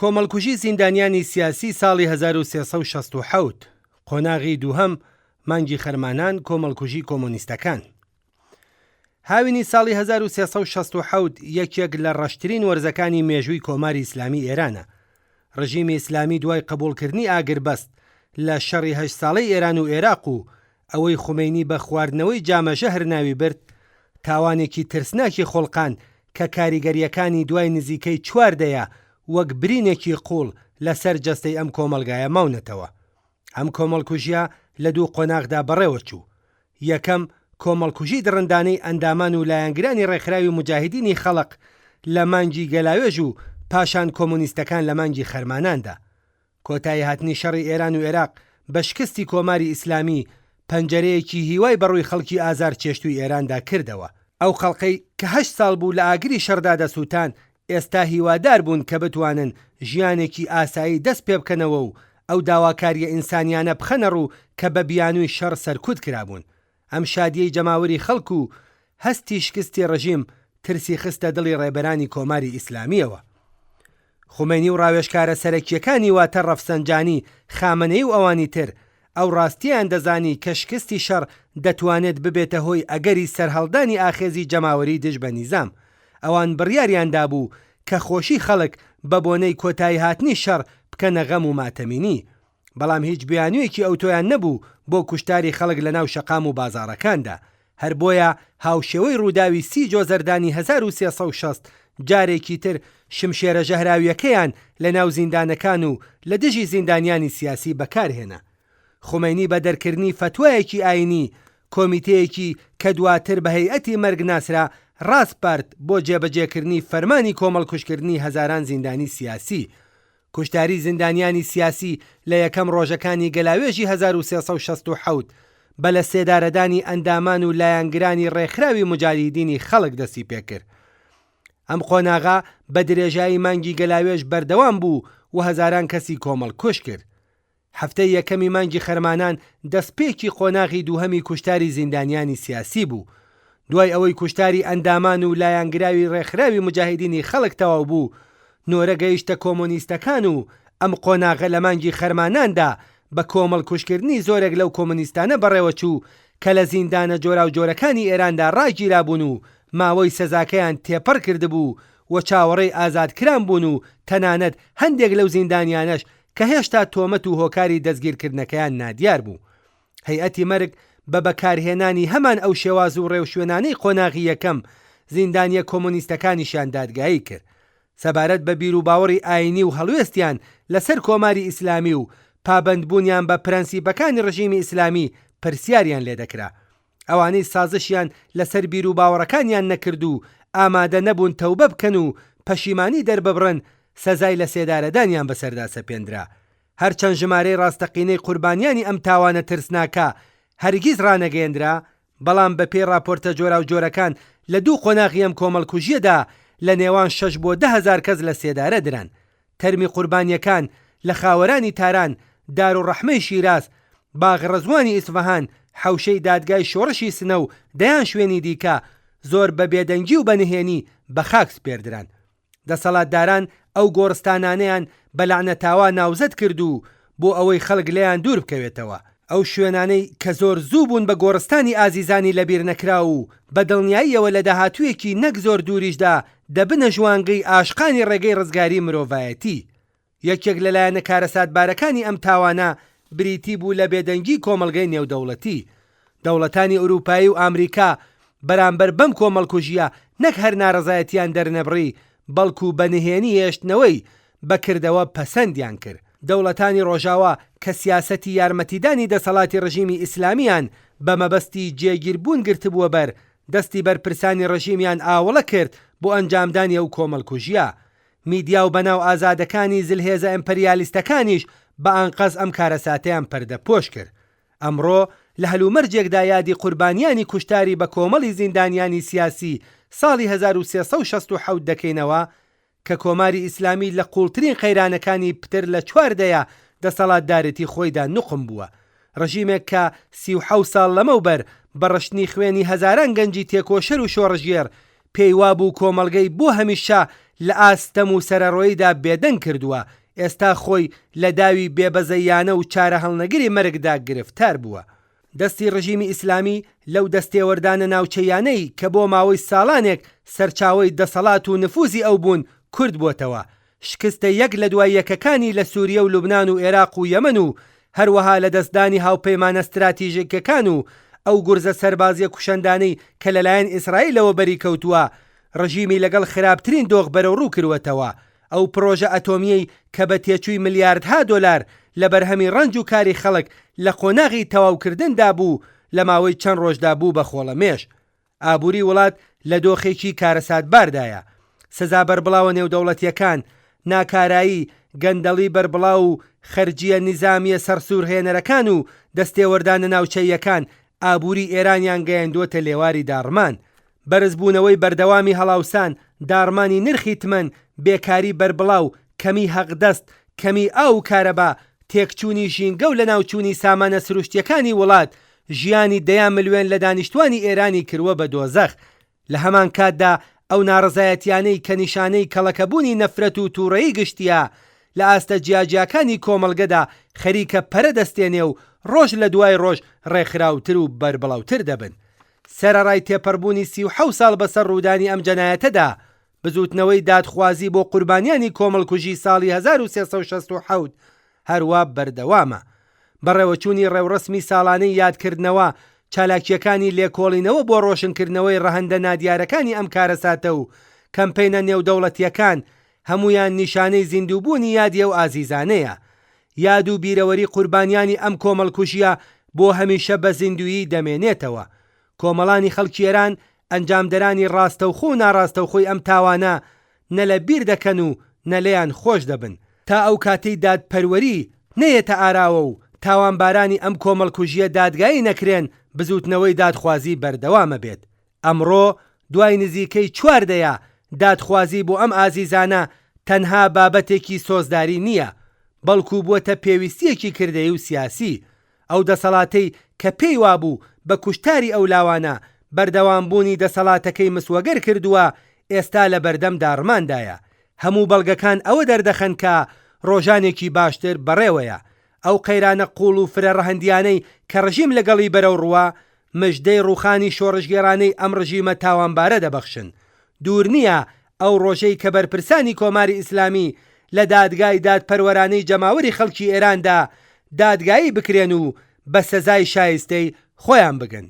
کۆمەڵکوژی زیندانیانی سیاسی ساڵی 1367، قۆناغی دووهەم، مانگی خەرمانان، کۆمەڵکوژی کۆمۆنیستەکان. هاوینی ساڵی 1367 یەکێک لە ڕەشترین وەرزەکانی مێژووی کۆماری ئیسلامی ئێرانە. ڕژیمی ئیسلامی دوای قبوڵکردنی ئاگربەست لە شەڕی هەشت ساڵەی ئێران و ئێراق و ئەوەی خومەینی بە خواردنەوەی جامە ژەهر ناوی برد، تاوانێکی ترسناکی خوڵقاند کە کاریگەرییەکانی دوای نزیکەی چوار دەیە وەک برینێکی قووڵ لە سەر جەستەی ئەم کۆمەڵگایە ماونەتەوە. ئەم کۆمەڵکوژییە لە دوو قۆناغدا بەڕێوە چوو. یەکەم، کۆمەڵکوژی دڕندانەی ئەندامان و لایەنگرانی ڕێکخراوی موجاهیدینی خەڵق لە مانگی گەلاوێژ و پاشان کۆمۆنیستەکان لە مانگی خەرماناندا. کۆتاییهاتنی شەڕی ئێران و ئێراق بە شکستی کۆماری ئیسلامی، پەنجەرەیەکی هیوای بەڕووی خەڵکی ئازارچێشتووی ئێراندا کردەوە. ئەو خەڵکەی کە هەشت ساڵ بوو لە ئاگری شەڕدا دەسووتان، ئێستا هیوادار بوون کە بتوانن ژیانێکی ئاسایی دەست پێبکەنەوە و ئەو داواکارییە ئینسانییانە بخەنە ڕوو کە بە بیانووی شەڕ سەرکوت کرابوون. ئەم شادییەی جەماوەری خەڵک و هەستی شکستی ڕژیم ترسی خستە دڵی ڕێبەرانی کۆماری ئیسلامییەوە. خومەینی و ڕاوێژکارە سەرەکییەکانی واتە ڕەفسەنجانی، خامەنەیی و ئەوانی تر، ئەو ڕاستییەیان دەزانی کە شکستی شەڕ دەتوانێت ببێتە هۆی ئەگەری سەرهەڵدانی ئاخێزی جەماوەری دژ بە نیزام. ئەوان بڕیاریان دابوو کە خۆشی خەڵک بە بۆنەی کۆتاییهاتنی شەڕ بکەنە غەم و ماتەمینی. بەڵام هیچ بیانوویەکی ئەوتۆیان نەبوو بۆ کوشتاری خەڵک لەناو شەقام و بازاڕەکاندا. هەر بۆیە هاوشێوەی ڕووداوی سی جۆزەردانی 1360 جارێکی تر شمشێرە ژەهراوییەکەیان لەناو زیندانەکان و لە دژی زیندانیانی سیاسی بەکارهێنا. خومەینی بە دەرکردنی فەتوایەکی ئایینی، کۆمیتەیەکی کە دواتر بە هەیئەتی مەرگ ناسرا ڕاسپارد بۆ جێبەجێکردنی فەرمانی کۆمەڵکوژکردنی هەزاران زیندانی سیاسی. کوشتاری زیندانیانی سیاسی لە یەکەم ڕۆژەکانی گەلاوێژی 1367 بە لە سێدارەدانی ئەندامان و لایەنگرانی ڕێکخراوی موجاهیدینی خەڵک دەستی پێکرد. ئەم قۆناغە بە درێژایی مانگی گەلاوێژ بەردەوام بوو و هەزاران کەسی کۆمەڵکوژ کرد. هەفتەی یەکەمی مانگی خەرمانان دەستپێکی قۆناغی دووهەمی کوشتاری زیندانیانی سیاسی بوو. دوای ئەوەی کوشتاری ئەندامان و لایەنگراوی ڕێکخراوی موجاهیدینی خەڵک تەواو بوو، نۆرە گەیشتە کۆمۆنیستەکان و ئەم قۆناغە لە مانگی خەرماناندا بە کۆمەڵکوژکردنی زۆرێک لەو کۆمۆنیستانە بەڕێوەچوو کە لە زیندانە جۆراوجۆرەکانی ئێراندا ڕاگیرابوون و ماوەی سەزاکەیان تێپەڕ کردبوو و چاوەڕێی ئازادکران بوون و تەنانەت هەندێک لەو زیندانیانەش کە هێشتا تۆمەت و هۆکاری دەستگیرکردنەکەیان نادیار بوو. هەیئەتی مەرگ بە بەکارهێنانی هەمان ئەو شێواز و ڕێوشوێنانەی قۆناغی یەکەم، زیندانییە کۆمۆنیستەکانیشیان دادگایی کرد. سەبارەت بە بیروباوەڕی ئایینی و هەڵوێستیان لەسەر کۆماری ئیسلامی و پابەندبوونیان بە پرەنسیپەکانی ڕژیمی ئیسلامی پرسیاریان لێدەکرا. ئەوانەی سازشیان لەسەر بیروباوەڕەکانیان نەکرد و ئامادە نەبوون تەوبە بکەن و پەشیمانی دەرببڕن، سەزای لەسێدارەدانیان بەسەردا سەپێندرا. هەرچەند ژمارەی ڕاستەقینەی قوربانیانی ئەم تاوانە ترسناکە هەرگیز ڕانەگەیەندرا، بەڵام بەپێی ڕاپۆرتە جۆراوجۆرەکان لە دوو قۆناغی ئەم کۆمەڵکوژییەدا لە نێوان شەش بۆ 10,000 کەس لە سێدارە دران. تەرمی قوربانییەکان لە خاوەرانی تاران، دارولڕەحمەی شیراز، باغ ڕەزوانی ئیسفەهان، حەوشەی دادگای شۆڕشی سنە و دەیان شوێنی دیکە، زۆر بە بێدەنگی و بە نهێنی بە خاک سپێردران. دەسەڵاتداران ئەو گۆڕستانانەیان بە لەعنەتاوا ناوزەد کرد و بۆ ئەوەی خەڵک لێیان دوور بکەوێتەوە. ئەو شوێنانەی کە زۆر زوو بوون بە گۆڕستانی ئازیزانی لەبیرنەکراو و بە دڵنیاییەوە لە داهاتوویەکی نەک زۆر دووریشدا دەبنە ژوانگەی ئاشقانی ڕێگەی ڕزگاری مرۆڤایەتی. یەکێک لە لایەنە کارەساتبارەکانی ئەم تاوانە بریتی بوو لە بێدەنگی کۆمەڵگەی نێودەوڵەتی. دەوڵەتانی ئورووپایی و ئامریکا بەرامبەر بەم کۆمەڵکوژییە نەک هەر نارەزایەتییان دەرنەبڕی، بەڵکوو بە نهێنی هێشتنەوەی بە کردەوە پەسەندیان کرد. دەوڵەتانی ڕۆژاوا کە سیاسەتی یارمەتیدانی دەسەڵاتی ڕژیمی ئیسلامییان بە مەبەستی جێگیربوون گرتبووە بەر، دەستی بەرپرسانی ڕژیمیان ئاوڵە کرد بۆ ئەنجامدانی ئەو کۆمەڵکوژییە. میدیا و بەناو ئازادەکانی زلهێزە ئەمپریالیستەکانیش بە ئانقەست ئەم کارەساتەیان پەردەپۆش کرد. ئەمڕۆ لە هەلومەرجێکدا یادی قوربانیانی کوشتاری بە کۆمەڵی زیندانیانی سیاسی ساڵی 1367 دەکەینەوە کە کۆماری ئیسلامی لە قووڵترین قەیرانەکانی پتر لە چوار دەیە دەسەڵاتدارێتی خۆیدا نوقم بووە. ڕژیمێک کە 37 ساڵ لەمەوبەر بە ڕشتنی خوێنی هەزاران گەنجی تێکۆشەر و شۆڕشگێڕ پێی وابوو کۆمەڵگەی بۆ هەمیشە لە ئاست ستەم و سەرەڕۆییدا بێدەنگ کردووە، ئێستا خۆی لە داوی بێبەزەییانە و چارەهەڵنەگری مەرگدا گرفتار بووە. دەستی ڕژیمی ئیسلامی لەو دەستێوەردانە ناوچەییانەی کە بۆ ماوەی ساڵانێک سەرچاوەی دەسەڵات و نفوزی ئەو بوون، کورت بۆتەوە. شکستە یەک لە دوای یەکەکانی لە سوریە و لوبنان و ئێراق و یەمەن و هەروەها لەدەستدانی هاوپەیمانە ستراتیژیکەکان و ئەو گورزە سەربازیە کوشەندانەی کە لەلایەن ئیسرائیلەوە بەری کەوتووە، ڕژیمی لەگەڵ خراپترین دۆخ بەرەوڕوو کروەتەوە. ئەو پڕۆژە ئەتۆمییەی کە بە تێچووی ملیاردها دۆلار لە بەرهەمی ڕەنج و کاری خەڵک لە قۆناغی تەواوکردندا بوو، لە ماوەی چەند ڕۆژدا بوو بە خۆڵەمێش. ئابووری وڵات لە دۆخێکی کارەساتباردایە. سزا بەربڵاوە نێودەوڵەتییەکان، ناکارایی، گەندەڵی بەربڵاو و خەرجییە نیزامییە سەرسوورهێنەرەکان و دەستێوەردانە ناوچەییەکان ئابووری ئێرانیان گەیاندووەتە لێواری داڕمان. بەرزبوونەوەی بەردەوامی هەڵاوسان، داڕمانی نرخی تمەن، بێکاری بەربڵاو، کەمیی هەقدەست، کەمیی ئاو و کارەبا، تێکچوونی ژینگە و لەناوچوونی سامانە سروشتییەکانی وڵات، ژیانی دەیان ملوێن لە دانیشتوانی ئێرانی کرووە بە دۆزەخ. لە هەمان کاتدا ئەو ناڕەزایەتییانەی کە نیشانەی کەڵەکەبوونی نەفرەت و تووڕەیی گشتییە، لە ئاستە جیاجیاکانی کۆمەڵگەدا خەریکە پەرە دەستێنێ و ڕۆژ لە دوای ڕۆژ ڕێکخراوتر و بەربڵاوتر دەبن. سەرەڕای تێپەڕبوونی 37 ساڵ بەسەر ڕوودانی ئەم جەنایەتەدا، بزووتنەوەی دادخوازی بۆ قوربانیانی کۆمەڵکوژی ساڵی 1367 هەروا بەردەوامە. بەڕێوەچوونی ڕێوڕەسمی ساڵانەی یادکردنەوە، چالاکییەکانی لێکۆڵینەوە بۆ ڕۆشنکردنەوەی ڕەهەندە نادیارەکانی ئەم کارەساتە و کەمپەینە نێودەوڵەتییەکان، هەموویان نیشانەی زیندووبوونی یادی ئەو ئازیزانەیە. یاد و بیرەوەری قوربانیانی ئەم کۆمەڵکوژییە بۆ هەمیشە بە زیندوویی دەمێنێتەوە. کۆمەڵانی خەڵکی ئێران ئەنجامدەرانی ڕاستەوخۆ و ناڕاستەوخۆی ئەم تاوانە نە لە بیر دەکەن و نە لێیان خۆش دەبن. تا ئەو کاتەی دادپەروەری نەیەتە ئاراوە و تاوانبارانی ئەم کۆمەڵکوژییە دادگایی نەکرێن، بزووتنەوەی دادخوازی بەردەوامەبێت. ئەمڕۆ دوای نزیکەی چوار دەیە، دادخوازی بۆ ئەم ئازیزانە تەنها بابەتێکی سۆزداری نییە، بەڵکو بووەتە پێویستییەکی کردەیی و سیاسی. ئەو دەسەڵاتەی کە پێی وابوو بە کوشتاری ئەو لاوانە، بەردەوامبوونی دەسەڵاتەکەی مسوەگەر کردووە، ئێستا لە بەردەم داڕماندایە. هەموو بەڵگەکان ئەوە دەردەخەن کە ڕۆژانێکی باشتر بەڕێوەیە. ئەو قەیرانە قووڵ و فرە ڕەهەندییانەی کە ڕژیم لەگەڵی بەرەوڕووە، مژدەی ڕووخانی شۆڕشگێڕانەی ئەم ڕژیمە تاوانبارە دەبەخشن. دوور نییە ئەو ڕۆژەی کە بەرپرسانی کۆماری ئیسلامی لە دادگای دادپەروەرانەی جەماوەری خەڵکی ئێراندا دادگایی بکرێن و بە سەزای شایستەی خۆیان بگەن.